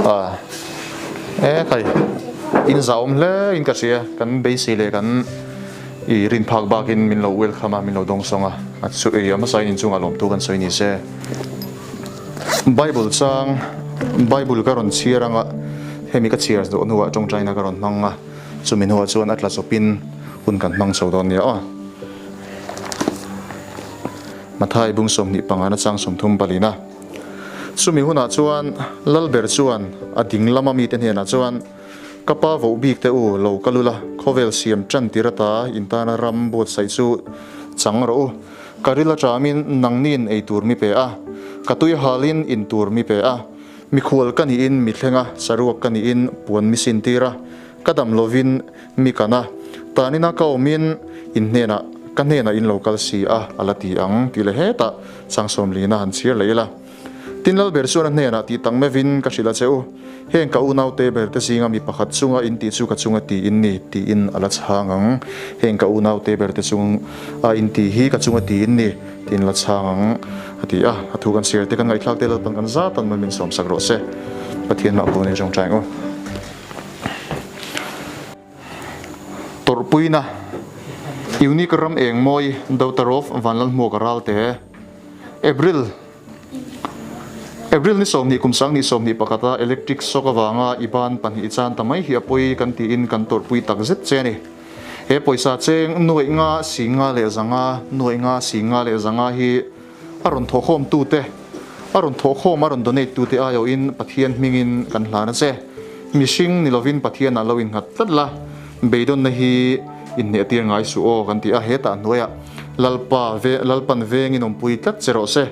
Ah e khai in zauhawm hle in ka hria kan beisei leh kan i rin phak bakin min lo welcome a min lo dawng sawng a a chu ei a hmasa in inchungah lawmtu kan sawi ni se Bible chang Bible ka rawn chhiar anga hemi ka chhiar zawh hnuah tawngtaina ka rawn hmang a chumi hnuah chuan a tla chawpin hun kan hmang chho dawn nia aw. Mathai bung 25 na chang 34 na. Chumi hunah chuan Lalber chuan a ding lama mite hnenah chuan, Ka pa voh bik te u, lo kal ula, khawvel siam tan tir ata in tana ram buatsaih chu chang rawh u. Ka ril aṭamin nangniin ei tur mi pe a, ka tui halin in tur mi pe a, mikhual ka niin mi thleng a, saruak ka niin puan mi sin tir a, ka dam lovin mi kan a, tanina ka awmin in hnenah ka hnenah in lo kal si a, a la ti ang tih leh hetah chang sawmlina han chhiar leh ila. Tin Lalber chuan a hnenah tih tak meuhin ka hrilh a che u, heng ka unaute berte zinga mi pakhat chunga in tih chu ka chunga ti in ni tiin a la chhang ang. Heng ka unaute berte chung a in tih hi ka chunga ti in ni tiin a la chhang ang a ti a. A thu kan chhiar te kan ngaihthlak te Lalpan kan zat an min sawmsak rawh se. Pathian mah pawh ni tawngtai ang u. Tawrhpuina, Unique ram eng mawi Daughter of Vanlalhmuaka Ralte, April April ni 20 kum 2021 a electric shock avanga i ban pahnih chan ta mai hi a pawi kan tiin kan tawrhpui tak zet che a ni. He pawisa cheng nuaih nga si nga leh zanga nuaih nga si nga leh zanga hi a rawn thawhkhawm tute, a rawn thawhkhawm a rawn donate tute aiawhin Pathian hmingin kan hlan a che. Mihring ni lovin Pathianah lo innghat tlat la, beidawnna hi inhnehtir ngai suh aw kan ti a, hetah hnuaiah Lalpa ve Lalpan vengin awmpui tlat che rawh se,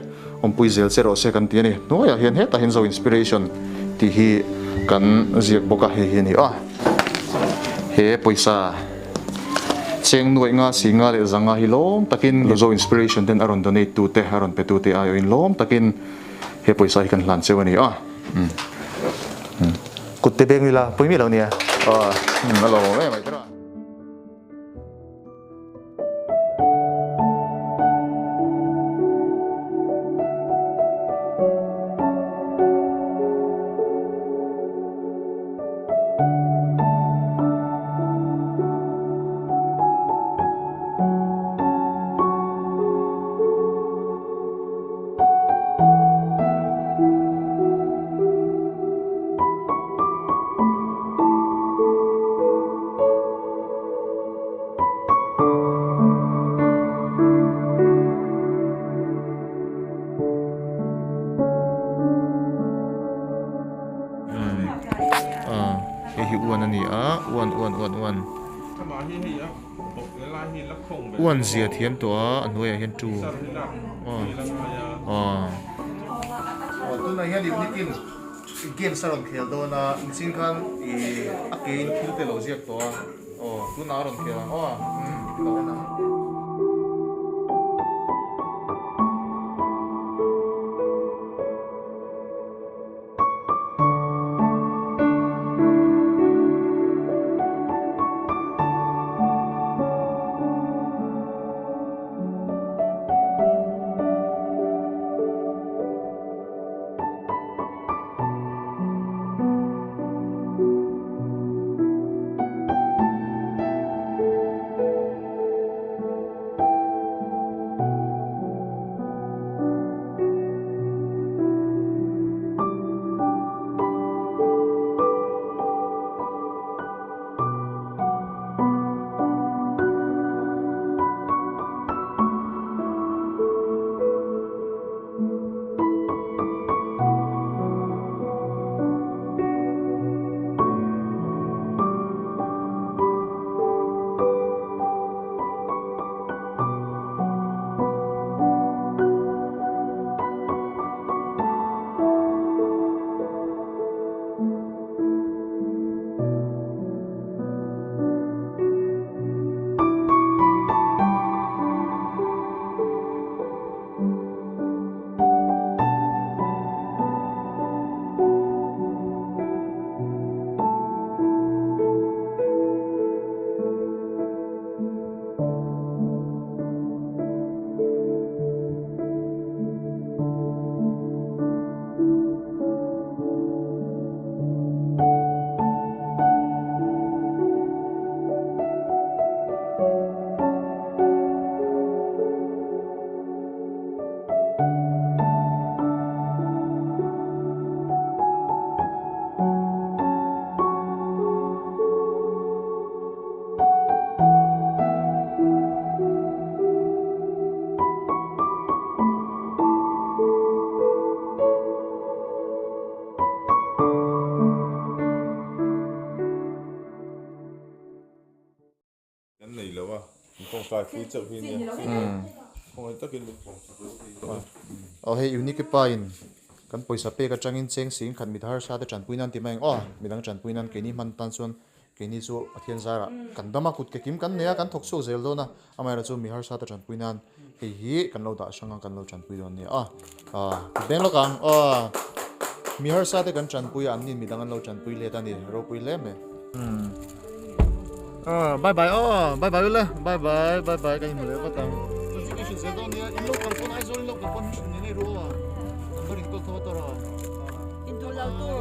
awmpui zel che rawh se kan ti a ni. Hnuaiah hian hetah hian Zo Inspiration tih hi kan ziak bawk a, hei hi a ni a. He pawisa. Cheng nuaih nga si nga leh zanga hi lawm takin Zo Inspiration ten a rawn donate tu te, a rawn pe tu te aiawhin lawm takin he pawisa hi kan hlan cheu a ni a. Kut te beng ila pawi miah lo nia. A lawm em mai tawh a. Hei hi uan a ni a uan uan uan uan uan zia thiam tawh a a hnuaiah hian tu aw tunah hian unique in games a rawn khel dawn a mihring khan ih a ke in thil te lo ziak tawh a aw tunah a rawn khel ang aw umm lo en ang. tawngtai pui chauh hi nia. Khawngaih takin min tawngtai pui thei. Aw hei Eunike pa in kan pawisa pek atangin cheng sing khat mi harsa te tanpui nan ti mai ang aw midang tanpui nan keini hman tan chuan keini chu Pathian zarah kan dam a kut ke kim kan nei a kan thawk chhuak zel dawn a amaherawh chu mi harsa te tanpui nan hei hi kan lo dah hrang a kan lo tanpui dawn nia aw kut beng lawk ang aw mi harsa te kan tanpui a an nin midang an lo tanpui let a ni ropui hle mai. Aw bye bye aw bye bye ule bye bye bye bye kan inhmu leh vat ang. Notification zel dawn nia in lo kal pawn Aizawl in lo kal pawn min hrilh ngei ngei ru aw number in call tho a tawr aw. In duh lo tu.